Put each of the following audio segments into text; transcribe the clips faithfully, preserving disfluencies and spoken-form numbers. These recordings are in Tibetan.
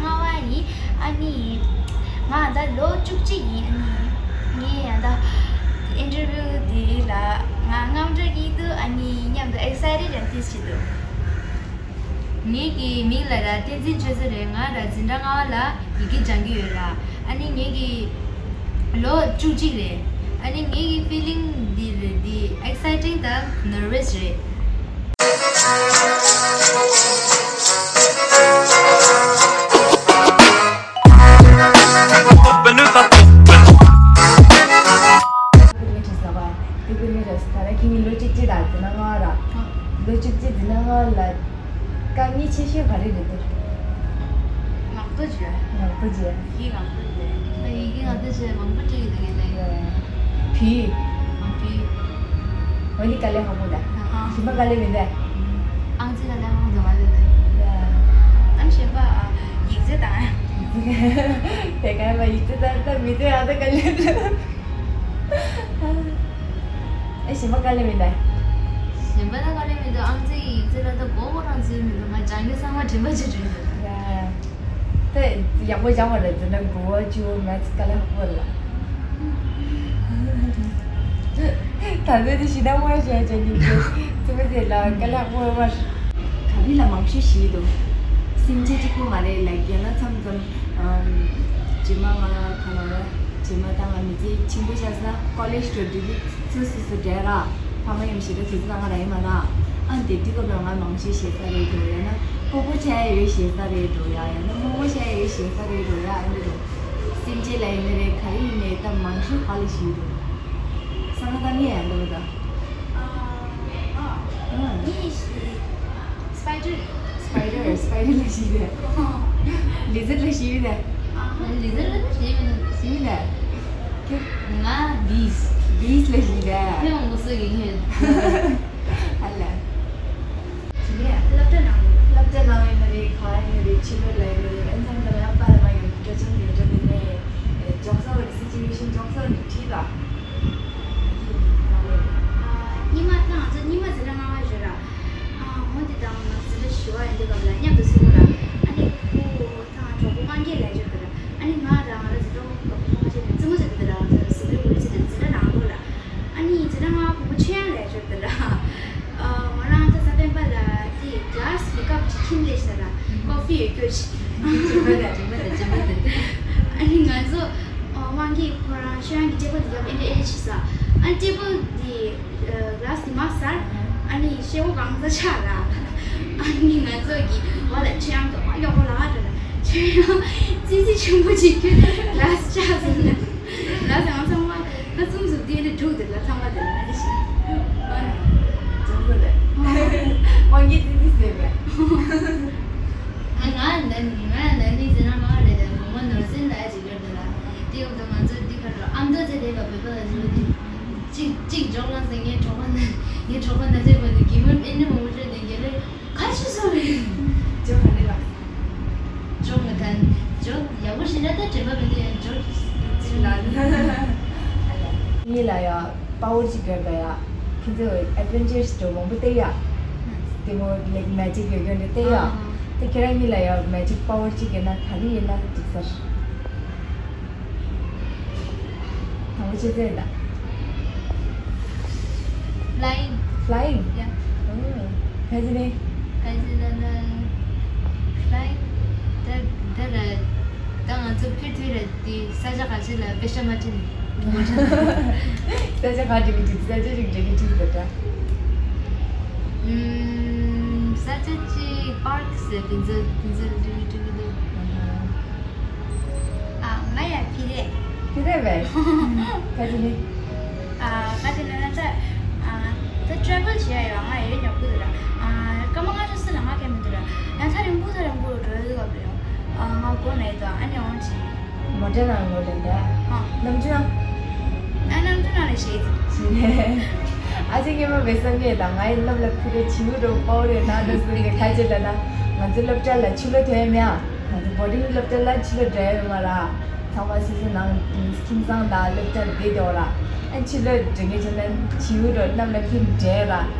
ལྔ་པ་ཡིན། ཨ་ནི་ང་ད་ལོ་བཅུ་གཅིག་ཡིན། ཨ་ནི་ངས་ཡང་ད་ཨིན་ཊར་བིའུ་འདི་ལ་ང་རྔམ་སྐྲག་གི་འདུག་ཨ་ནི་མཉམ་དུ་ཨེག་སའི་ཊེཌ་ཡང་ཏིས་ཅིག་འདུག་ངེད་ཀྱི་མིང་ལ་ར་བསྟན་འཛིན་ཆོས་བཟང་རེད། ང་ར་འཛིན་གྲྭ་ལྔ་པ་ལ་ཡི་གེ་སྦྱང་གི་ཡོད་ར། ཨ་ནི་ངེད་ཀྱི་ལོ་བཅུ་གཅིག་རེད། ཨ་ནི་ངེད་ཀྱི་ཕི་ལིང་འདི་རེད། འདི་ཨེག་སའི་ཊིང་དང་ནར་ཝས་རེད། ཁྱེད་ཀྱི་ལོ་གཅིག་གཅིག་དང་འཛིན་གྲྭ་ལྔ་པ་ར། ལོ་གཅིག་གཅིག་འཛིན་གྲྭ་ལྔ་པ་ལ་དཀའ་ངལ་ཆེ་ཤོས་ག་རེ་རེད་འདུག་ངག་ཐོག་བརྗོད། ངག་ཐོག་བརྗོད། ཡི་གེ་ངག་ཐོག་བརྗོད། ཡི་གེ་ངག་ཐོག་བརྗོད་མང་པོ་བྲིས་ཡོད་ཀྱི་རེད། བི། ཨ་བི། འོ་ནི་དཀའ་ལས་ཁག་པོ་ད། ཨ། གཞན་པ་དཀའ་ལས་མི་འདུག་ཨང་རྩིས་དཀའ་ལས་ཁག་པོ་འདུག་མ་རེད། ཨ་གཞན་པ་ཨ་ཡིག་ཚད་དང་། དེ་ག་ཡིན་པ་ཡིག་ཚད་དང་ད་མི་ཚད་ཨ་ད་དཀའ་ལས་འདུག་ཨེ་གཞན་པ་དཀའ་ལས་མི་འདུག་གཞན་པ་ད་དཀའ་ལས་མི་འདུག་ཨང་རྩིས་ཡིག་ཚད་ལ་ད་མགོ་སྐོར་རང་ཚོད་མི་འདུག་ང་སྦྱང་རྒྱུ་ཚང་མ་དྲན་པ་ཅིག་དྲན་འདུག་ཡ། ད་ཡག་པོ་སྦྱང་བ་རེད། འཛིན་གྲྭ་དགུ་པ་བཅུ་པ་མེ་ཐི་དཀའ་ལས་ཁག་པོ་རེད་ལ། ད་ཚོད་དེ་ཞེ་དྲག་མང་བཤད་བྱས་ཉིན་དེ་ཚོད་དེ་ལ་དཀའ་ལས་ཁག་པོ་ཡོད་མ་རེད། ག་རེ་ལ་མང་ཤོས་ཞིག་འདུག་སེམས་ཅན་གཅིག་པུ་མ་རེད་ལ། རྒན་ལགས་མཚམས་མཚམས་རྗེས་མ་ང་ག་ལ་ར་རྗེས་མ་ད་ང་མི་ཚེ་ཆེན་པོ་ཆགས་ས་ཀོ་ལེཇ་འགྲོ་དུས་ཚོད་སོ་སོ་བྲལ་ར། ཕ་མ་ཡང་ཞེ་དྲག་དུས་ཚོད་ང་ར་ཡིན་མ་ན། ཨ་འདི་དུས་སྐབས་ལ་ང་མང་ཤོས་ཞེ་ས་རེད་འགྲོ་ཡ་ན། སྤོ་བོ་ཆ་ཡ་ཡོད་ཞེ་ས་རེད་འགྲོ་ཡ། ཡ་ན་རྨོ་མོ་ཆ་ཡ་ཡོད་ཞེ་ས་རེད་འགྲོ་ཡ། ཨ་འདི་རུ་སེམས་ཅན་ལ་ཡིན་ནི་རེད། ག་རེ་ཡིན་ནའི་ད་མང་ཤོས་ག་ལ་ཞིག་འདུག་ས་ང་ད་ངས་ཡ་འདུག་ད། ཨ་ཨ་ངས་ཞིག་སྤའི་ཌར། སྤའི་ཌར། སྤའི་ཌར་ལ་ཞིག་རེད། ལི་ཛར་ལ་ཞིག་རེད། ཨ་ལི་ཛར་ལ་ཞིག་རེད། ཞིག་རེད། ང་བིས། བིས་ལ་ཞིག་རེད། ཁྱོད་ངོ་སོ་གི་ངས། ཧ་ལ། དེ་ནས་སློབ་གྲྭ་ནང་སློབ་གྲྭ་ནང་ཡིན་ན་རེད། ག་ཡིན་ན་རེད། ཕྱི་ལོགས་ལ་ཡིན་ན་རེད། ཨེ་ཚང་ལ་ཡང་པ་ལ་མ་ཡོང་སྤྲོ་འཆམ་ཡོད་འགྲོ། དེ་ནས་འཇོག་ས་བ་རེད། སི་ཅུ་ཨེ་ཤན་འཇོག་ས་ནས་བྲིས་ལ། ཉི་མ་ད་ང་ཚོ་ཉི་མ་འཛིན་གྲྭ་ལྔ་པ་ཡོད་ར། ཨ་འོ་དེ་དང་ང་འཛིན་གྲྭ་བཞི་པ་ཡིན་དུས་སྐབས་ལ་མཉམ་དུ་སུ་ར། ཨ་ནི་ཁོ་ད་གྲོགས་པོ་དབང་རྒྱལ་ལས་བྱེད་དེ་ར། ཨ་ནི་ང་རང་ང་རང་འཛིན་གྲྭ་ཁོ་ཁོ་ཆེ་རྩེད་མོ་རྩེ་དེ་ར། སུ་རེ་བོ་རེ་རྩེ་དེ་འཛིན་གྲྭ་ནང་ལོགས་ལ། ཨ་ནི་འཛིན་གྲྭ་ལྔ་པ་བུ་མོ་ཆེ་ཡང་ལས་བྱེད་དེ་ར། ཨ་ང་རང་ད་ས་སྤེན་པ་ལ་དེ་ག་ལ་སི་གི་ཀབ་ཅིག་ཁྱིམ་ལས་ཤ་ལ་ཀོ་ཧྥི་ཡོད་རྒྱུ་ཞིག་ཨ་ནི་ང་ཚོ་དབང་རྒྱལ་ཁོ་རང་ཆོས་དབྱངས་ཀྱི་ཊེ་བལ་དེ་རྒྱབ་ཨེ་འདྲ་ཨེ་འདྲ་བྱེད་ས། ཨ་ནི་ཊེ་བལ་དེ་ག་ལ་སི་དེ་མར་ཟག་ཨ་ནི་ཤེལ་སྒོ་གང་ས་ཆག་ལ། ཨ་ནི་ང་ཚོ་གི་བ་ལ་ཆོས་དབྱངས་ཀྱི་བ་ཡོག་པོ་ལ་འགྲོ་ལ་ཆོས་དབྱངས་ཙི་ཙི་ཆུང་པོ་ཅིག་ག་ལ་སི་ཆག་སོང་ལ། ལ་ཟེར་ང་ཚང་མ་ད་ཙུམ་ཙུམ་དེ་ནི་འགྲོ་དེ་ལ་ཚང་མ་དེ་ལ་ནི་ཞིག་ཨ་ནི་ཙུམ་ཙུམ་དེ་དབང་གིས་ཙི་ཙི་ཟེར་བས། ང་ང་ནི་ང་ནི་ནི་ཟེར་ན་མ་རེད་དེ་ངོ་མ་ནོར་སེམས་ལ་ཅིག་ཡོད་དེ་ལ། དེ་འོག་ཏུ་ང་ཚོ་འདི་ག་རུ་ཨ་མདོ་ཚེ་དེ་བ་བོད་པ་ལ་ཟེར་བ་དེ་གཅིག་གཅིག་འཇོག་ལ་ཟེར། ངའི་གྲོགས་པོ་ན་ངའི་གྲོགས་པོ་ན་ཚེ་བ་དེ་གི་མུར་ཨེ་ནི་མ་མུར་ཤོད་དེ་གི་ལེ། ཁ་ཆུ་སོ་རེད། ཇོ་ག་ནས་ལ། ཇོ་ང་དང་ཇོ་ཡག་པོ་ཞིག་ན་ད་དྲན་པ་མི་འདུག་ཡང་ཇོ། ཅི་ལ་ལ། ངེད་ལ་ཡ་པ་ཝར་ཅིག་དགོས་པ་ཡ། ཁྱེད་ཚོ་ཨེ་ཌི་ཝེན་ཅར་སི་འགྲོ་མང་པོ་བལྟས་ཡ། དེ་མོ་ལེགས་མེ་ཇིག་ཡོད་ཡོད་འདྲ་བལྟས་ཡ། དེ་ཁྱེད་རང་གཉིས་ལ་ཡ་མེ་ཇིག་པ་ཝར་ཅིག་ཡོད་ན་ག་རེ་ཡིན་ན་འགྲིག་ས་རེད། དང་པོ་ཆུ་ཚོད་ལ། Flying. Flying? Yeah. ཨོ། ཕལ་ཆེར་ནི། ཕལ་ཆེར་ལ་ན། Flying. ད་ད་ལ་ད་ང་ཚོ་ཕེབས་དུས་ལ་དེ་ས་ཆ་ག་ཚོད་ལ་པེ་ཤ་མ་ཅི་ནི། ས་ཆ་ག་འགྲིག་གི་འགྲིག་ས་ཆ་ཅིག་འགྲིག་གི་འགྲིག་ཟེར་ད། ཨུམ། ས་ཆ་ཅིག་པར་ཟེར་དེ་ཚོ་དེ་ཚོ་འགྲིག་གི་འགྲིག་གི་འདུག་ཨ། ང་ཡ་ཕི་རེད། ཕི་རེད་བས། ཕ་ཅི་ནི། ཨ། ཕ་ཅི་ནི་ན་ད། ཨ། ད་ཊེ་རེ་བལ་བྱེད་ཡ་ཡོད། ང་ཡོད་ཉོག་པོ་འདུག་ར། ཨ། སྐར་མ་ལྔ་བཅུ་ཙམ་ལ་ང་གས་མི་འདུག་ར། ཡང་ཐག་རིང་པོ་ཐག་རིང་པོ་རུ་འགྲོ་ཡ་འདུག་ག་བ་ཡོད། ཨ། ང་སྒོ་ནས་འདུག་ཨ་ནི་འོང་ཅི། མོ་ཊའི་ནང་ལོགས་ལ་འདུག་ཨ། ནམ་རྒྱུན། ཨ། ནམ་རྒྱུན་ནང་ལ་ཞེས་ཟེར། ཨ་ཅེ་ངས་མ་བས་བསམ་ངེས་དང་ང་ཡི་སློབ་ལ་ཕུ་རེ་བྱིའུ་རུ་པའོ་རེ་ན་འདུག་ཟེར་ནས་ཁ་ཆེ་ལ་ན་ང་ཚོ་སློབ་གྲྭ་ལ་ཕྱི་ལོགས་ཐོན་ཡ་མེད་ཨ། ང་ཚོ་བོར་ཌིང་སློབ་གྲྭ་ལ་ཕྱི་ལོགས་འགྲོ་ཡ་ཡོད་མ་ར། ཚང་མ་སོ་སོ་ནང་ཁྱིམ་ཚང་དང་སློབ་གྲྭ་བསྡད་དེ་འོ་ར། ཨ་ཕྱི་ལོགས་འགྲོ་མཁན་བྱུང་ན་བྱིའུ་རོ་གནམ་ལ་ཕིན་འདྲེ་ར།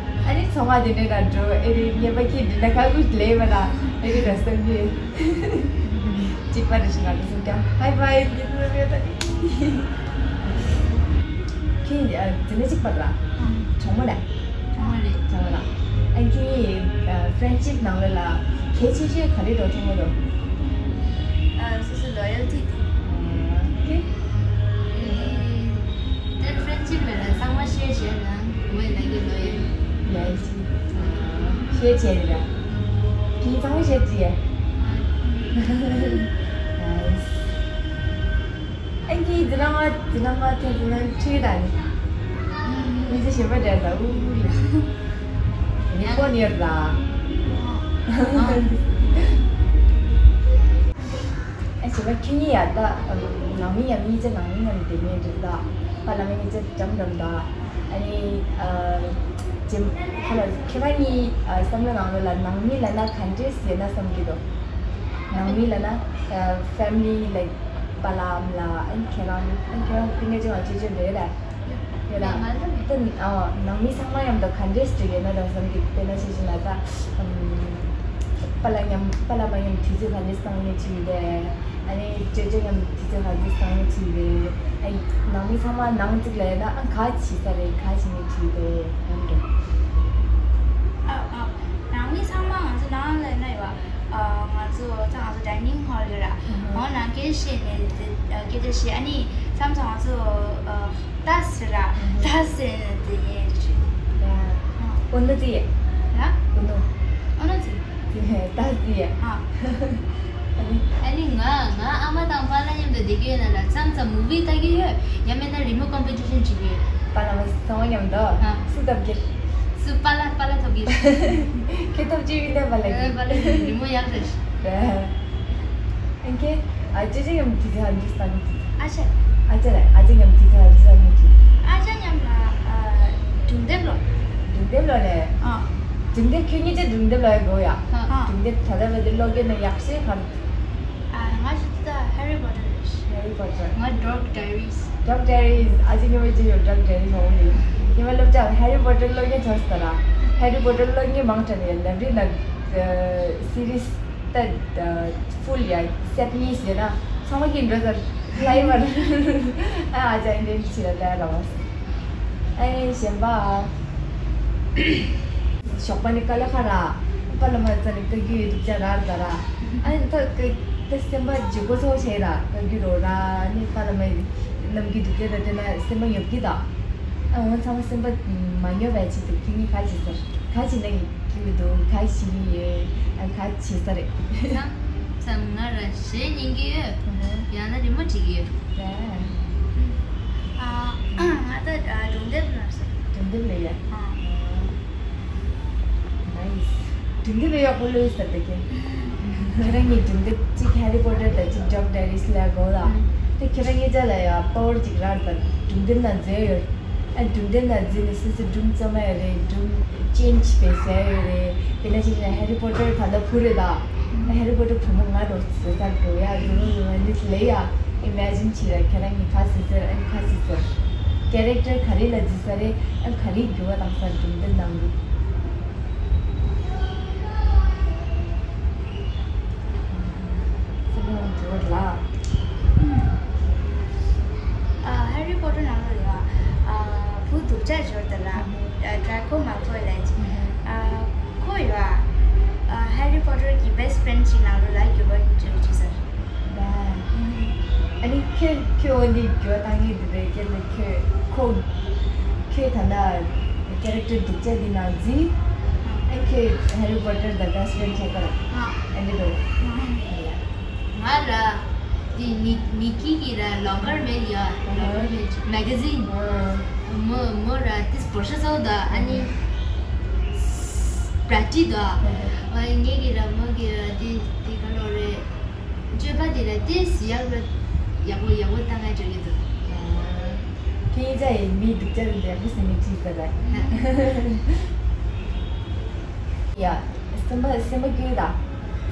ཨ་ནི་ཚོང་བ་དེ་འདྲ་ར་འགྲོ་ཨེ་རེད། ཉེས་པ་ཁྱི་འདི་འདྲ་ཁ་ཁུ་ལས་མ་ར་ཨེ་རེད་ར་བསམ་གི། གཅིག་པ་རེད་ཤི་ང་ཚོ་སུམ་རྒྱང་། ཧའི་བྷའི། ཁྱོད་ཨ་འཛིན་གྲྭ་གཅིག་པ་ར། གྲོགས་མོ་རེད། གྲོགས་མོ་རེད། གྲོགས་མོ་ར། ཨ་ཁྱོད་ཨ་ཕྲེན་ཤིབ་ནང་ལོགས་ལ་གལ་ཆེ་ཤོས་ག་རེ་འགྲོ་ཐུབ་མོ་རོ། ཨ་སོ་སོ་ལོ་ཡལ་ཊི་དེ། ཨ་ཁྱོད། ད་ཕྲེན་ཤིབ་ལ་ལ་ཚང་མ་ཤེར་བྱས་ན་ངོས་ལ་གི་ལོ་ཡལ། ལོ་ཡལ་ཊི། ཤེར་བྱས་རེད་ར། ཁྱོད་ཚང་མ་ཤེར་བྱས། ཨ་ཀི་འཛིན་གྲྭ་ལྔ་འཛིན་གྲྭ་ལྔ་ཐོན་ཚུན་ཁྲིད་དང་ནི། མི་ཚེ་ཞེ་པོ་འདྲ་ད་ཨུ་ལ། ཡང་ཁོ་ནི་ཡོད་ད། ཨ་ཞེ་པོ་ཁྱོད་གཉིས་ཡ་ད་ནང་མི་ཡ་མི་ཚེ་ནང་མི་ཡ་མི་དེ་མི་འདྲ་ད། པ་ལ་མི་གཉིས་ཚེ་འགྲམ་འགྲམ་ད། ཨ་ནི་ཨ་ཇིམ་ཁོ་ལ་ཁྱེད་རང་གཉིས་ཨ་བསམ་བློ་ནང་ལོགས་ལ་ནང་མི་ལབ་ན་ག་འདྲས་ཡོད་ན་བསམ་གྱི་འདུག་ནང་མི་ལབ་ན་ཨ་ཕེ་མི་ལི་ལའིག་པ་ལགས་ཨ་མ་ལགས་ཨ་ནི་ཁྱེད་རང་ཨ་ནི་ཁྱེད་རང་ཕྲུ་གུ་ཆུང་བ་ཆུང་ཆུང་རེད་ལ་ཡོད་ལ། ད་ཨ་ནང་མི་ཚང་མ་མཉམ་དུ་ག་འདྲས་འགྲིག་ཡོད་ན་ད་བསམ་གྱི་དཔེར་ན་ཆ་བཞག་ན་ད་ཨམ་པ་ལགས་མཉམ་པ་ལགས་མ་མཉམ་དུས་ཚོད་ག་འདྲས་བཏང་ནས་བྲིས་ཡོད་པས། ཨ་ནི་ཅོ་ཅོ་མཉམ་དུས་ཚོད་ག་ཚོད་བཏང་ནས་བྲིས་རེད། ཨ་ནི་ནང་མི་ཚང་མ་ནང་གཅིག་ལ་ཡོད་ན་ཨ་ག་བྱེད་ས་རེད། ག་བྱེད་ནས་བྲིས་འདུག་ཡོང་འདུག་ཨ་ཨ་ནང་མི་ཚང་མ་ང་ཚོ་ནང་ལ་ཡོད་ན་ཡོད། ཨ་ང་ཚོ་ད་ང་ཚོ་ཌའི་ནིང་ཧོལ་ཡོད་ར། ཧོལ་ནང་སྐད་བཤད་ནས་སྐད་ཆ་བཤད། ཨ་ནི་མཚམས་མཚམས་ང་ཚོ་ཨ་ད་ཟེར་ར་ད་ཟེར་ནས་དེ་ཡིན་རེད། ཨོ་ནུ་ཙི་ཡ། ཨོ་ནུ། ཨོ་ནུ་ཙི། ད་ཙི་ཡ། ཨ་ནི་ང་ང་ཨ་མ་དང་པཱ་ལགས་མཉམ་དུ་བསྡད་ཀྱི་ཡོད་ན་ལ་མཚམས་མཚམས་མུ་བི་ལྟ་གི་ཡོད། ཡང་མིན་ན་རི་མོ་ཀོམ་པི་ཊི་ཤན་བྱེད་ཀྱི་ཡོད། པཱ་ལགས་མ་ཚང་མ་མཉམ་དུ་ཨ། སུ་ཐོབ་ཀྱི། སུ་པཱ་ལགས་པཱ་ལགས་ཐོབ་ཀྱི། ཁྱེད་ཐོབ་ཀྱི་ཡིན་ད་པཱ་ལགས་ཀྱི། པཱ་ལགས་ཀྱི་རི་མོ་ཡག་རེད། ཨ་ཁྱེད། ཨ་ཅེ་ཅེ་མཉམ་དུ་ཧ་འདྲི་ས་མི་ཅི། ཨ་ཅེ། ཨ་ཅེ་རེད། ཨ་ཅེ་མཉམ་དུ་ཧ་འདྲི་ས་མི་ཅི། ཨ་ཅེ་མཉམ་ལ་ཨ་སྒྲུང་དེབ་ཀློག་སྒྲུང་དེབ་ཀློག་རེད། ཨ། སྒྲུང་དེབ་ཁྱོད་གཉིས་ཀྱི་སྒྲུང་དེབ་ཀློག་ཡ་དགོས་ཡ། ཨ། སྒྲུང་དེབ་ད་ལྟ་བར་དུ་ཀློག་གི་ན་ཡག་ཤོས་ག་རེ། ཨ་ང་ཞིག་ད་ཧེ་རི་པོ་ཊར་རེད། ཧེ་རི་པོ་ཊར། ང་ཌརྐ་ཌའི་རིས། ཌརྐ་ཌའི་རིས། ཨ་ཅེ་ཉི་མ་ཅི་ཡོད་ཌརྐ་ཌའི་རིས་ཧོང་ལི། ཉི་མ་སློབ་གྲྭ་ཧེ་རི་པོ་ཊར་ཀློག་མཁན་ཆགས་སོང་ད་ར། ཧེ་རི་པོ་ཊར་ཀློག་མཁན་མང་དྲགས་ཡ་ལབ་རེད་ན། སི་རིས་ད་ཕུལ་ཡ་སེཊ་གཉིས་ཡོད་ན་ཚང་མ་གིས་འགྲོ་ཚར་ལ་ཡིན་པར། ཨ་ཨ་ཅག་ཨིན་ཌན་ཕྱི་ལ་ལྟ་ཡ་ར་བ། ཨ་ནི་གཞན་པ། ཞོགས་པ་ནི་ཀ་ལ་ཁ་ར། པ་ལ་མ་ཙ་ནི་ཀ་རྒྱུ་ཡོད་དུ་བྱ་ར་ར་ར། ཨ་ནི་ད་ཀ་ད་སེམས་པ་ལྗིད་ཁོག་ཚོགས་བྱས་ར་ཀ་རྒྱུ་རོ་ར་ནི་པ་ལ་མ་ནམ་གི་དུ་སྐད་ད་དེ་ན་སེམས་པ་ཉོབ་ཀྱི་ད། ཨ་འོ་ཚང་མ་སེམས་པ་མ་ཉོབ་པའི་ཆེད་དུ་ཁྱེད་གཉིས་ག་བྱེད་ས་ག་བྱེད་ན་གི་ཀྱི་འདུག་ག་བྱེད་ཀྱི་ཡོད། ཨ་ག་བྱེད་ས་རེད། མཚམས་མཚམས་ང་ར་གཞས་ཉན་གྱི་ཡོད། ཡང་ན་རི་མོ་བྲིས་ཀྱི་ཡོད། ཨ་ང་ད་སྒྲུང་དེབ་ལ་སོ། སྒྲུང་དེབ་ལ་ཡ། ཨ། ནའིས། སྒྲུང་དེབ་ཡག་པོ་ལོས་ཟེར་ཏེ་ཀྱེ། ཁྱེད་རང་གཉིས་སྒྲུང་དེབ་གཅིག་ཧེ་རི་པོ་ཊར་དང་གཅིག་ཌརྐ་ཌའི་རིས་ལ་གོ་ལ། དེ་ཁྱེད་རང་གཉིས་ཅག་ལ་ཡ་པ་ཝར་གཅིག་རག་ད་སྒྲུང་དེབ་ན་མཛེས་ཡོད། ཨ་སྒྲུང་དེབ་ན་འཛིན་ནས་སོ་སོ་སྒྲུང་རྩོམ་ཡ་རེད། སྒྲུང་ཅེན་ཇི་བྱས་ཟེར་ཡ་རེད། དེ་ན་ཅིག་ན་ཧེ་རི་པོ་ཊར་ད་ལྟ་བུ་རེད་ད། ཧེ་རི་པོ་ཊར་བུ་མོ་ང་རོ་ཟེར་ས་འགྲོ་ཡ་རུ་རུ་རུ་ནི་ལེ་ཡ། ཨི་མེ་ཇིན་བྱེད་ཡ་ཁྱེད་རང་གི་ཁ་ཟེར་ཟེར་ཨ་ཁ་ཟེར་ཟེར། ཀེ་རེག་ཊར་ག་རེ་ལ་འཛིན་ས་རེད། ཨ་ག་རེ་འགྱུར་བ་བཏང་ས་སྒྲུང་དེབ་ནང་དུ། སེམས་ཡོང་འགྱུར་ལ། ཨ་ཧེ་རི་པོ་ཊར་ནང་ལ་ཡོད། ཨ་བུ་སྡུག་ཅག་འབྱོར་དེ་ལ་ཨ་ཌ་ར་ཀོ་མ་ལ་ཕོའི་ལ་ཨ་ཁོ་ཡོད། ཨ་ཧེ་རི་པོ་ཊར་གི་བེ་སི་ཊི་ཕེ་རེན་ཌི་ཅིག་ནང་ལོགས་ལ་འགྱུར་བ་འགྱུར་ཅི་ཟེར། ཨ་ནི་ཁྱོད་ཁྱོད་འོ་འདི་འགྱུར་བ་བཏང་གི་འདུག་རེད། ཁྱོད་ལ་ཁྱོད་ཁོ་ཁྱོད་ད་ལྟ་ཀེ་རེག་ཊར་སྡུག་ཅག་འདི་ནང་འཛིན། ཨ་ཁྱོད་ཧེ་རི་པོ་ཊར་དང་བེ་སི་ཊི་ཕེ་རེན་ཌི་བྱེད་པ་ར། ཨ་འདི་འགྲོ། ང་ར་དེ་ནི་ནི་ཀི་གི་ར་ལོ་གར་མེད་ཡ། ལོ་གར་མེད་མེ་ག་ཛིན། མོ་མོ་ར་དེ་སྤོར་ཤ་ཚོ་ད་ཨ་ནི་པྲ་ཊི་ད། ཨ་ངེད་ཀྱི་ར་མོ་གི་ར་དེ་དེ་ག་ལོ་རེད། སྤྱོད་པ་དེ་ར་དེ་ཡག་ར་ཡག་པོ་ཡག་པོ་བཏང་ང་འགྲོ་གི་འདུག་ཁྱེད་ཅག་ཡིན་མི་སྡུག་ཅག་རིན་པོ་ཡག་པོ་སེམས་ནས་ཁྲིད་ས་ར། ཡ། སེམས་པ་སེམས་པ་སྐྱོ་ད།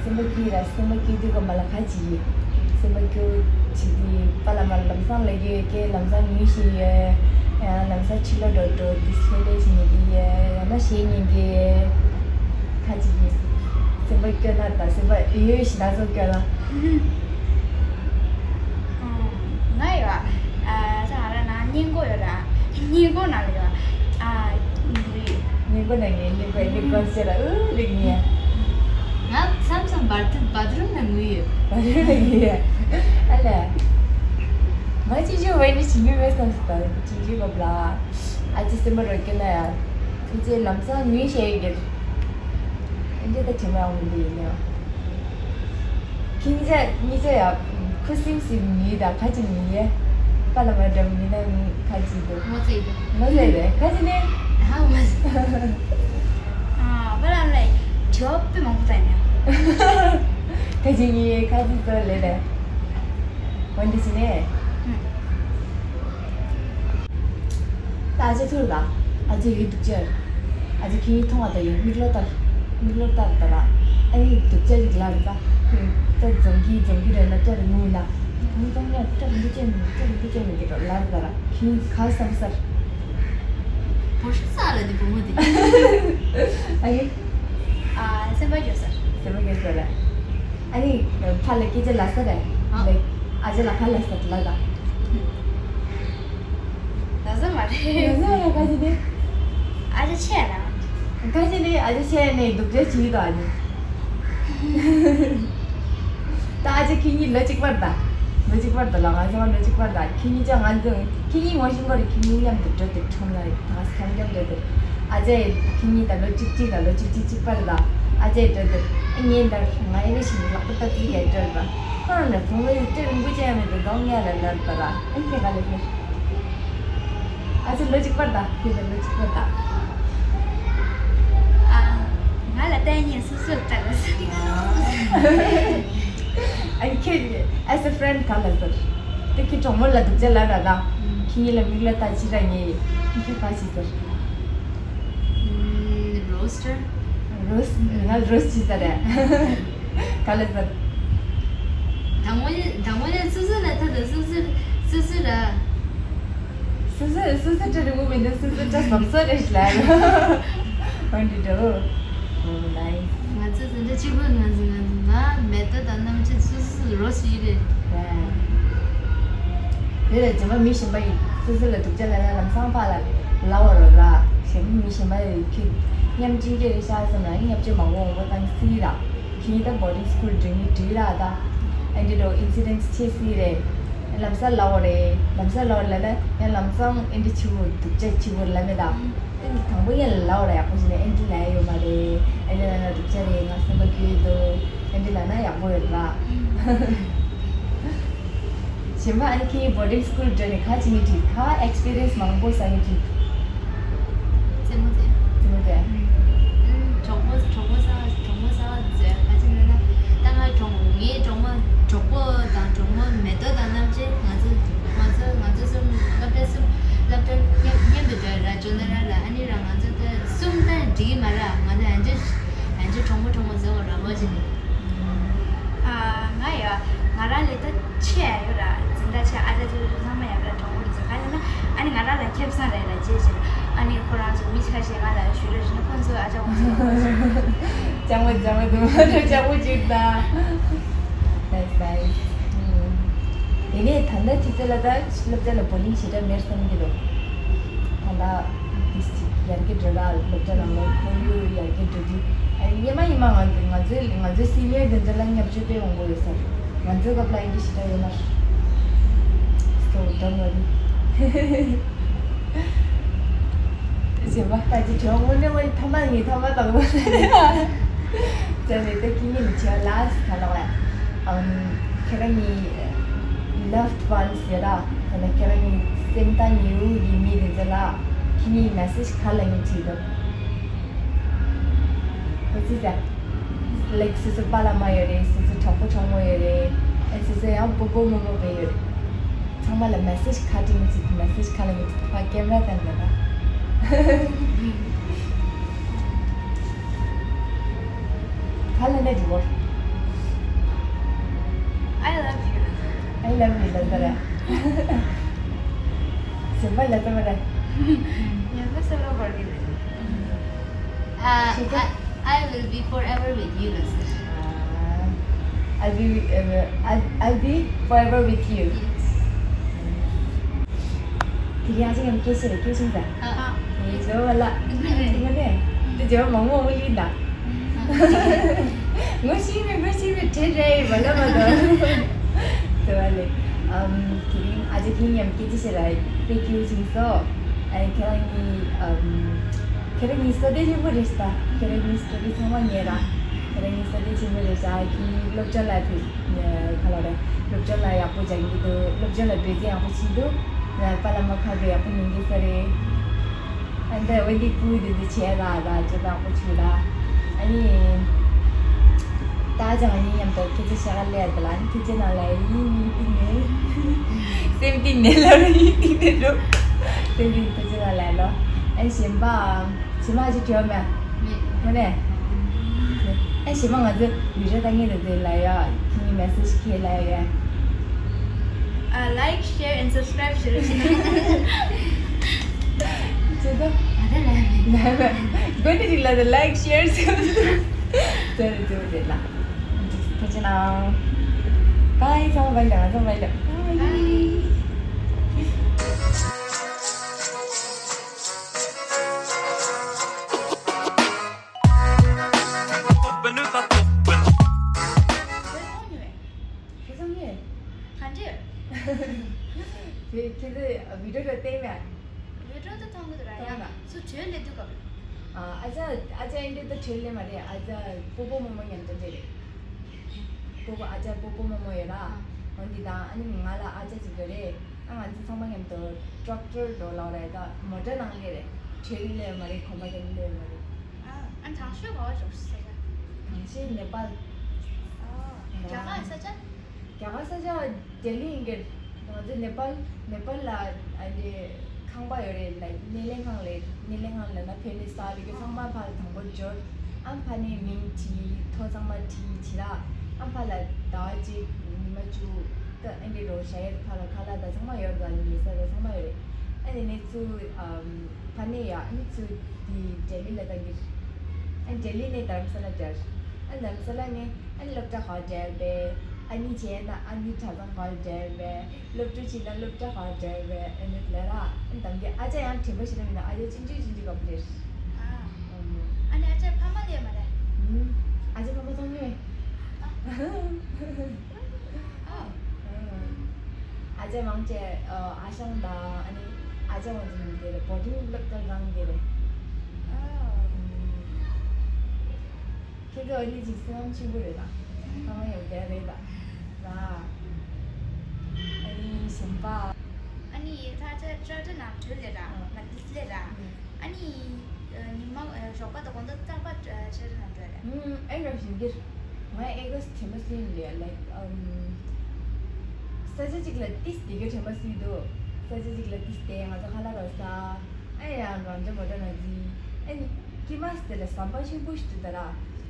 སེམས་པ་སྐྱིད་ར་སེམས་པ་སྐྱིད་དུས་ཀ་མ་ལ་ཁ་ཅིག་ཡིན། སེམས་པ་སྐྱོ་ཅིག་དུས་པ་ལ་མ་ལམ་སང་ལ་གི་ཀའི་ལམ་སང་ཉུལ་ཞིག་ཡོད། ཡང་ལམ་སང་ཕྱི་ལོགས་འགྲོ་འགྲོ་དུས་ལྷོད་ལྷོད་ཞིག་ཉལ་གི་ཡོད། ཡང་ན་གཞས་ཉན་གི་ཡོད། ཁ་ཅིག་ཡིན། སེམས་པ་སྐྱོ་ན་ད་སེམས་པ་ཡོད་ཞིག་ད་ཚོ་སྐྱོ་ལ། སྙིང་གོ་ན་ལེ་བ། ཨ། ལི། སྙིང་གོ་ན་ངའི་ལི་གོ་ལི་གོ་ཟེར་ཨུ་ལི་ངའི། ང་མཚམས་མཚམས་བར་དུ་བ་ཐི་རུམ་ན་ངུ་ཡོད། བ་ཐི་རུམ་ན་ངུ་ཡོད། ཨ་ལ། ང་ཅི་ཞུ་བའི་ནི་ཞི་མི་བས་སམ་སི་པ་ཅི་ཞུ་གོ་བ་ལ། ཨ་ཅི་སེམས་པ་རོ་ཀེ་ན་ཡ། ཁྱེད་ལམ་སང་ངུས་བཤད་ཡོད་གི། ཨེ་འདྲ་ད་དྲི་མ་འོང་འདི་ཡིན་ཡང་། ཁྱེད་གཉིས་ཆ་གཉིས་ཆ་ཡ། ཁུ་སིམ་སིམ་ངུས་དང་ཁ་ཅིག་ངུས་ཡེ། པ་ལ་མ་འགྲམ་ངུས་ན་ངུས་ཁ་ཅིག་འདུག་ངོ་ཚ་ཡི་འདུག་ངོ་ཚ་ཡི་རེད་ཁ་ཅིག་ནི། ཧ་ངོ་ཚ། ཨ་པ་ལ་ལ་དྲི་བ་དཔེ་མང་པོ་བཏང་ནས། ཁ་ཅིག་ངུས་ཁ་ཅིག་ཚོ་ལས་རེད། འོན་ཏེ་ཅི་ནས། ད་ཨ་ཅེ་ཐུར་ལ། ཨ་ཅེ་ཡི་སྡུག་ཅག་ཨ་ཅེ་ཁྱེད་གཉིས་མཐོང་བ་དང་ཡིན་མིག་ལོ་ལྟར། མིག་ལོ་ལྟར་ལྟར། ཨ་ནི་སྡུག་ཅག་ཅིག་ལ་རེད་ད། ད་འཛོམས་ཀྱི་འཛོམས་ཀྱི་རེད་ན་སྐྲ་རིང་མོ་ཡིན་ན། ད་མི་གཏོང་ཉག་སྐྲ་རིང་པོ་ཅན་སྐྲ་རིང་པོ་ཅན་མི་འདུག་ལ་རེད་ད་ར། ཁྱེད་གཉིས་ག་བསམ་སར། བོ་ཤི་ས་ལ་འདི་བུ་མོ་འདི། ཨ་ནི། ཨ་སེམས་པ་སྐྱོ་སར། སེམས་པ་སྐྱོ་སར། ཨ་ནི་ཕ་ལ་སྐད་ཆ་ལ་ས་རེད། ཨ་ལེ། ཨ་ཅེ་ལ་ཕ་ལ་ས་ལ་ད། ལ་ས་མ་རེད། ལ་ས་རེད་ཁ་ཅི་ནི། ཨ་ཅེ་ཆེ་ན། ཁ་ཅི་ནི་ཨ་ཅེ་ཆེ་ནི་སྡུག་ཅག་ཅིག་ཡོད་ཨ་ནི། ད་ཨ་ཅེ་ཁྱེད་གཉིས་ལོ་གཅིག་པར་ད། ལོ་གཅིག་པར་ད་ལ་ང་ཚོ་ལོ་གཅིག་པར་ད་ཁྱེད་གཉིས་ཅག་ང་ཚོ་ཁྱེད་གཉིས་ངོ་ཤེས་པ་རེད་ཁྱེད་གཉིས་མཉམ་དུ་འགྲོ་དེ་ཁྲོམ་ལ་ད་ཁམ་རྒྱམ་འགྲོ་དེ། ཨ་ཅེ་ཁྱེད་གཉིས་ད་ལོ་གཅིག་གཅིག་ལ་ལོ་གཅིག་གཅིག་གཅིག་པར་ད། ཨ་ཅེ་འགྲོ་དེ། ཨ་ངའི་འདྲ་ང་ཡི་རེ་ཞིག་ལག་པ་ཏག་ཏིག་ཡ་འགྲོ་ད། ཁོ་རང་ལ་བུ་མོ་ཡི་སྐྲ་རིང་པོ་ཅན་མེད་དེ་གདོང་ཉལ་ལ་ལར་ད་ར་ཨ་ཁྱེད་ག་ལ་ཁྱེད། ཨ་ཅེ་ལོ་གཅིག་པར་ད་ཁྱེད་ལ་ལོ་གཅིག་པར་ད། ཨ། ང་ལ་ལྟ་ཉན་སོ་སོར་ལྟ་དགོས་ས་རེད། ཨ་ཁྱེད་as a friend ག་ལ་ཟེར། དེ་ཁྱེད་གྲོགས་མོ་ལ་སྡུག་ཅག་ལ་ར་ད། ཁྱེད་གཉིས་ལ་མིག་ལ་ལྟ་ཅི་ར་ཉེ་ཡི། ཁྱེད་ག་ཅི་ཟེར། Roaster། Roast ང་roast ཅི་ཟེར་རེད། ག་ལ་ཟེར། དང་པོ་ནི་དང་པོ་ནི་སོ་སོ་ལ་ལྟ་དང་སོ་སོ་སོ་སོ་ར། སོ་སོ་སོ་སོ་སྐྲ་རིང་པོ་མི་འདུག་སོ་སོ་སྐྲ་སོབ་སོ་རེད་ལ། འོན་ཏེ་འགྲོ། Oh, nice. ང་ཚོ་འཛིན་གྲྭ་གཅིག་པུ་ང་ཚོ་ང་ཚོ་ང་མེ་ཏོག་དང་རྣམ་དཔྱོད་སོ་སོ་རོ་ཞིག་རེད། དེ་ལ་རྗེས་མ་མི་གཞན་པ་ཡིས་སོ་སོ་ལ་སྡུག་ཅག་ལབ་ན་ལམ་སང་ཕར་ལ་ལབ་པ་རོགས་ར། གཞན་པ་མི་གཞན་པ་ཡིས་ཁྱོད་མཉམ་སྤྱོད་རྒྱུ་རེད་ཤག་བསམ་ན་བརྙས་བཅོས་མང་པོ་འོང་པ་བཏང་སྲིད་ར། ཁྱེད་ད་boarding school འགྲོ་མཁན་འགྲིག་ར་ད། ཨ་འདི་འདྲ་incidents ཆེ་སྲིད་རེད། ལམ་སང་ལབ་པ་རེད། ལམ་སང་ལབ་པ་ལབ་ན་ཡང་ལམ་སང་ཨ་འདི་ཆེ་བོ་སྡུག་ཅག་ཆེ་བོ་ལབ་མེད་ད། ཨ་འདི་དང་པོ་ཡང་ལབ་པ་ར་ཡག་པོ་ཞིག་ནས་ཨ་འདི་ལབ་ཡ་ཡོད་མ་རེད། ཨ་འདི་ལབ་ན་སྡུག་ཅག་རེད། ང་སེམས་པ་སྐྱོ་ཡི་འདུག་ཨ་འདི་ལབ་ན་ཡག་པོ་ཡོད་ར། གཞན་པ་ཨ་ནི་ཁྱེད་boarding school འགྲོ་ནས་ག་བྱེད་ནི་འགྲིག་ག་experience མང་པོ་བསགས་ནི་འགྲིག་རྩེད་མོ་རྩེ། རྩེད་མོ་རྩེ། ཨུམ། གྲོགས་པོ་གྲོགས་པོ་བསགས་གྲོགས་པོ་བསགས་རྩེ་ག་ཅི་ལབ་ན། ད་ང་གྲོགས་ངའི་གྲོགས་མོ་གྲོགས་པོ་དང་གྲོགས་མོ་མེ་ཏོག་དང་རྣམ་དཔྱོད་ང་ཚོ་ང་ཚོ་ང་ཚོ་གསུམ་སློབ་གྲྭ་གསུམ་སློབ་གྲྭ་མཉམ་མཉམ་དུ་འགྲོ་ར་ཇོ་ན་ར་ལ་ཨ་ནི་ར་ང་ཚོ་ད་གསུམ་ད་འགྲིག་གི་མ་ར་ང་ཚོ་ཡང་ཅི་ཡང་ཅི་གྲོགས་མོ་གྲོགས་མོ་བཟོ་བ་ར་བ་ཅི་ནི། ཨ། ང་ཡ། ང་རང་ལས་ད་ཆེ་ཡ་ཡོད་ར། འཛིན་གྲྭ་ཆེ་ཨ་ཅག་ཅག་ཚང་མ་ཡ་ར་གྲོགས་པོ་རེད་ཟེར་ག་ལ་ན། ཨ་ནི་ང་རང་ལ་ཁེ་བཟང་རེད་ལ་བྱས་བྱས། ཨ་ནི་ཁོ་རང་ཚོ་མི་ཁ་ཤས་ང་ལ་ཞུ་རོགས་བྱས་ན་ཁོ་ཚོ་ཨ་ཅག་ཁོ་ཚོ་ལ་ཅང་མ་ཅང་མ་དུ་མ་ཅང་མ་ཅིག་ད། Nice, nice. དེ་ནས་ད་ལྟ་ཁྱེད་ཚོ་ལ་ད་སློབ་གྲྭ་ལ་bowling ཞེ་དྲག་མེད་བསམ་གྱི་འདུག་ད་ལྟ་དེ་ཡར་རྒྱས་འགྲོ་ར་སློབ་གྲྭ་ནང་ལོགས་ཁོར་ཡུག་ཡར་རྒྱས་འགྲོ་དུས་ཨ་སྔོན་མ་ཡིན་མ་ང་ཚོ་ང་ཚོའི་ང་ཚོའི་senior དེ་འདྲ་ལ་བརྙས་བཅོས་དཔེ་མང་པོ་ཡོད་ས་རེད། ང་ཚོའི་སྐབས་ལ་ཨེ་འདྲ་ཞེ་དྲག་ཡོད་མ་རེད། So don't worry. གཞན་པ་ད་ཅི་བྱུང་དངོས་གནས་དངོས་ཐ་མ་ངའི་ཐ་མ་དང་པོ་རེད། ད་ནི་ད་ཁྱེད་གཉིས་ནི་བྱས་last ད་ལོག་ལ་ཨམ་ཁྱེད་རང་གཉིས་loved ones ཡོད་ར། ད་ནི་ཁྱེད་རང་གཉིས་སེམས་ཐག་ཉེ་བོ་ཡིན་མི་དེ་ཚོ་ལ་ཁྱེད་གཉིས་message ག་ལབ་སྙིང་བྲིས་འདུག་ཁོ་ཚོས་ཟེར། Like སོ་སོ་པཱ་ལགས་མ་ཡོད་རེད། སོ་སོ་གྲོགས་པོ་གྲོགས་མོ་ཡོད་རེད། ཨེ་སོ་སོ་ཡང་སྤོ་བོ་རྨོ་མོ་བས་ཡོད་རེད། ཚང་མ་ལ་message ག་སྤྲད་མི་ཚིག message ག་ལབ་མི་ཚིག་ཕ་camera བསྟན་ད་ད། ག་ལབ་ན་འགྲིག་གོ། I love you. I love you ལབ་ད་ར། གཞན་པ་ལབ་ད་མ་ར། ཡང་ན་སེམས་ལ་བོར་གི་རེད། Uh, I, I will be forever with you ལགས་སོ། I'll be, uh, I'll, I'll be forever with you. Yes. དེ་རིང་ཨ་ཅག་མཉམ་སྐད་ཆ་རེ་སྐད་ཆུང་ཙམ། ཨ། ཨེ་ཇོ་བ་ལ། དེ་ངོ་ནས། དེ་ཇོ་བ་མང་མོ་མོ་ཡིན་ད། ངོ་ཤེས་མེད་ངོ་ཤེས་མེད་དྲན་རེད་བ་ལ་མ་དང་། དེ་བ་ལས། ཨམ། དེ་རིང་ཨ་ཅག་ཁྱེད་མཉམ་སྐད་ཆ་བཤད་ལ་དཔེ་སྐྱིད་པོ་བྱུང་སོང་། ཨ། ཁྱེད་རང་གཉིས། ཨམ། ཁྱེད་རང་གཉིས་བསོད་བདེ་ཆེན་པོ་རེད་ཤག་ཁྱེད་རང་གཉིས་བསོད་བདེ་ཚང་མ་ངེས་ར། ཁྱེད་རང་གཉིས་བསོད་བདེ་ཆེན་པོ་རེད་ཤག་ཁྱེད་གཉིས་སློབ་སྦྱོང་ལ་དེ། ཁ་ལོ་རེད། སློབ་སྦྱོང་ལ་ཡག་པོ་སྦྱང་གི་འདུག་སློབ་སྦྱོང་ལ་འབད་བརྩོན་ཡག་པོ་བྱེད་འདུག་པཱ་ལགས་མ་ཁ་བའི་ཡག་པོ་ཉན་གི་ས་རེད། ཨ་འདྲ་འོན་ཏེ་ཕྲུ་གུ་དེ་ཚོ་བྱས་ལ་ར་ཅོ་དང་པོ་ཆུ་ལ། ཨ་ནི། ད་ཅང་ཨ་ནི་མཉམ་དུ་ཁྱེད་ཚོ་ཤ་ཁ་ལས་དེ་ལ་ཁྱེད་ཚོ་ནང་ལ་ཡིན་ཡིན་ཏིང་ནེ། སེམས་ཏིང་ནེ་ལ་ཡིན་ཏིང་ནེ་རུ། སེམས་ཏིང་ཁྱེད་ཚོ་ནང་ལ་ལོ། ཨ་ནི་གཞན་པ། གཞན་པ་ཅིག་བྲོས་མེད། མེད། ཨ་ནི། ཨ་གཞན་པ་ང་ཚོ་བི་ཌི་ཡོ་ལྟ་མཁན་དེ་ཚོ་ལ་ཡ། ཁྱེད་ཀྱི་མེ་སེ་ཇི་ཁྱེད་ལ་ཡ། ཨ། like, share and subscribe ཞུ་རོགས་གནང་། ཅི་ད། ཨ་ད་ལ་ཡ། ལ་ཡ། དགོན་སྡེ་རིགས་ལ་ད་like, share, subscribe ཟེར་རེ་ཟེར་རེ་ལ། ཐུགས་རྗེ་གནང་། བྷའི། ཚང་མ་བྷའི་ལ། ཚང་མ་བྷའི་ལ། བྷའི། ཁྱེད་ཚང་ནས། ག་འདྲས། དེ་ཁྱེད་ཚོས་བི་ཌི་ཡོ་ར་བལྟས་མེད། བི་ཌི་ཡོ་ད་མཐོང་གི་འདུག་ར། ཡ། མཐོང་ན། སུ་བྲོས་ལེ་དུས་སྐབས། ཨ། ཨ་ཅག་ཨ་ཅག་ཨེ་འདྲས་ད་བྲོས་ལེ་མ་རེད། ཨ་ཅག་སྤོ་བོ་རྨོ་མོ་མཉམ་དུ་འདྲས་རེད། སྤོ་བོ། ཨ་ཅག་སྤོ་བོ་རྨོ་མོ་ཡོད་ར། འོ་འདི་དང་ཨ་ནི་ང་ལ་ཨ་ཅག་ཅིག་ཡོད་རེད། ཨ། ང་ཚོ་ཚང་མ་མཉམ་དུ་ཊྲག་ཊར་འགྲོ་ལབ་རེད། ད་མོ་ཊ་ནང་སླེབས་རེད། བྲོས་ལེ་མ་རེད། གོམ་པ་རྒྱག་ལེ་མ་རེད། ཨ། ཨ། དྲང་ཤོས་ག་བ་འགྲོ་ས་ཆ། དྲང་ཤོས་ནེ་པཱལ། ཨ། རྒྱ་གར་ས་ཆ། རྒྱ་གར་ས་ཆ་ལྡི་ལི་ཡིན་གྱི། ང་ཚོ་ནེ་པཱལ། ནེ་པཱལ་ལ་ཨ་འདི་ཁང་པ་ཡོད་རེད་ལ། སྣེ་ལེན་ཁང་ལས། སྣེ་ལེན་ཁང་ལ་ན་ཕེབས་ནས་ས་ལུག་གི་ཚང་མ་ཕར་དང་པོ་འབྱོར། ཨ་ཕ་ནས་མིང་བྲིས། ཐོ་ཚང་མ་བྲིས་བྱས་ལ། ཨ་ཕ་ལ་ཟླ་བ་གཅིག་ཉི་མ་བཅུ། ད་ཨ་འདི་རོ་ཞ་ཡར་ཕ་ལ་ཁ་ལག་ད་ཚང་མ་ཡོད་རེད། ད་ཉལ་ས་ད་ཚང་མ་ཡོད་རེད། ཨ་ནི་ནས་ཚུར་ཨམ་ཕ་ནས་ཡ། ཨ་ནི་ཚུར་དེ་ལྡི་ལི་ལ་ད་གི། ཨ་ལྡི་ལི་ནས་དྷ་རམ་ས་ལ་བསྡད། ཨ་དྷ་རམ་ས་ལ་ནས་ཨ་ནི་སློབ་གྲྭ་ཁག་བསྡད་པས། ཨ་ནི་བྱས་ན་ཨ་ནི་གྲྭ་ཚང་ཁག་བསྡད་པས། སློབ་ཕྲུག་བྱས་ན་སློབ་གྲྭ་ཁག་བསྡད་པས། ཨ་ནི་ལ་ར། ཨ་ནི་དམ་གི་ཨ་ཅག་ཡང་དྲན་པ་ཞིག་ལ་མིན་ན་ཨ་ཅག་ཆུང་ཆུང་ཆུང་ཆུང་ག་བུ་རེད། ཨ། ཨ་ནི་ཨ་ཅག་ཕ་མ་ལས་མ་རེད། ཨ་ཅག་ཕ་མ་མཐོང་མེད། ཨ། ཨ་ཅག་མང་ཆེ་ཨ་ཨ་ཞང་དང་ཨ་ནི་ཨ་ཅག་ང་ཚོ་མི་དེ་རེད། བོར་ཌིང་སློབ་གྲྭ་རང་དེ་རེད། ཨ། ཁྱེད་ཚོ་ཨ་ནི་ཅིག་སེམས་ཆེན་པོ་རེད་ད། ཕ་མ་ཡང་བསྡད་རེད་ད། ལ། ཨ་ནི་གཞན་པ། ཨ་ནི་ད་ཆ་ཆ་ཆ་ནང་གྲོལ་ལེ་ར། ཨ། མ་ཏིས་ལེ་ར། ཨ། ཨ་ནི་ཉི་མ་ཞོགས་པ་དང་དགོང་དག་རྟག་པར་ཆ་ཆ་ནང་གྲོལ་རེད། ཨ། ཨེ་ར་ཞིག་གིར། ང་ཨེ་གོས་དྲན་པ་སུ་ཡིན་ལེ། like um ས་ཆ་གཅིག་ལ་ཏིས་དེ་གའི་དྲན་པ་སུ་ཡིན་འདུག་ས་ཆ་གཅིག་ལ་ཏིས་དེ་ང་ཚོ་ཁ་ལག་རོ་ས། ཨ་ཡ་རང་ཅག་མོ་ཊ་ནང་འཛིན། ཨ་ནི་ཀི་མ་སི་དེ་ལ་ཟམ་པ་ཆེན་པོ་ཞིག་འདུག་ད་ར།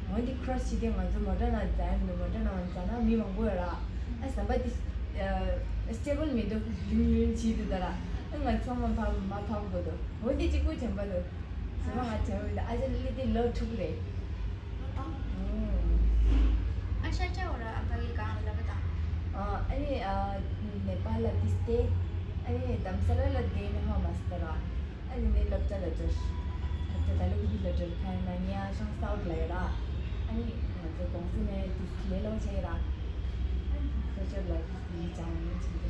འོན་ཏེ་ཁྲོ་སི་བྱེད་དུས་ང་ཚོ་མོ་ཊ་ནང་འཛིན་མི་འདུག་མོ་ཊ་ནང་འཛིན་ན་མི་མང་པོ་ཡོད་ར། ཨ་ཟམ་པ་དེ་སི་ཊེ་བལ་མི་འདུག་ལིང་ལིང་བྱེད་འདུག་ད་ར། ཨ་ང་ཚང་མ་ཕམ་མ་ཕམ་དགོས་འདུག་འོན་ཏེ་གཅིག་པུ་དྲན་པ་འདུག་ཟམ་པ་ང་དྲན་པ་འདུག་ཨ་ཅག་ལི་དེ་ལོ་དྲུག་རེད། ཨ། ཨ་ཤ་ཅག་འོ་ར་ཨ་ཕ་གི་གང་ལ་ལབ་པ་དང་། ཨ་ནི་ཨ་ནེ་པཱལ་ལ་ཏིས་ཏེ། ཨ་ནི་དྷ་རམ་ས་ལ་ལ་དེ་ནི་ཧ་མ་སི་ཏ་ར། ཨ་ནི་ནི་སློབ་གྲྭ་ལ་འགྲོ། སློབ་གྲྭ་ད་ལོ་གི་ལ་འགྲོ་ཁ་ན་ཉ་ཤང་སའུ་ཐི་ལ་ཡོད་ར། ཨ་ནི་ང་ཚོ་གོང་སི་ནས་ཏིས་ལེ་ལོ་ཆེ་ར། ཨ་ནི་ཁོ་ཚོ་ལ་ཏིས་ལེ་ཅང་ཡིན་ཆེ་གི།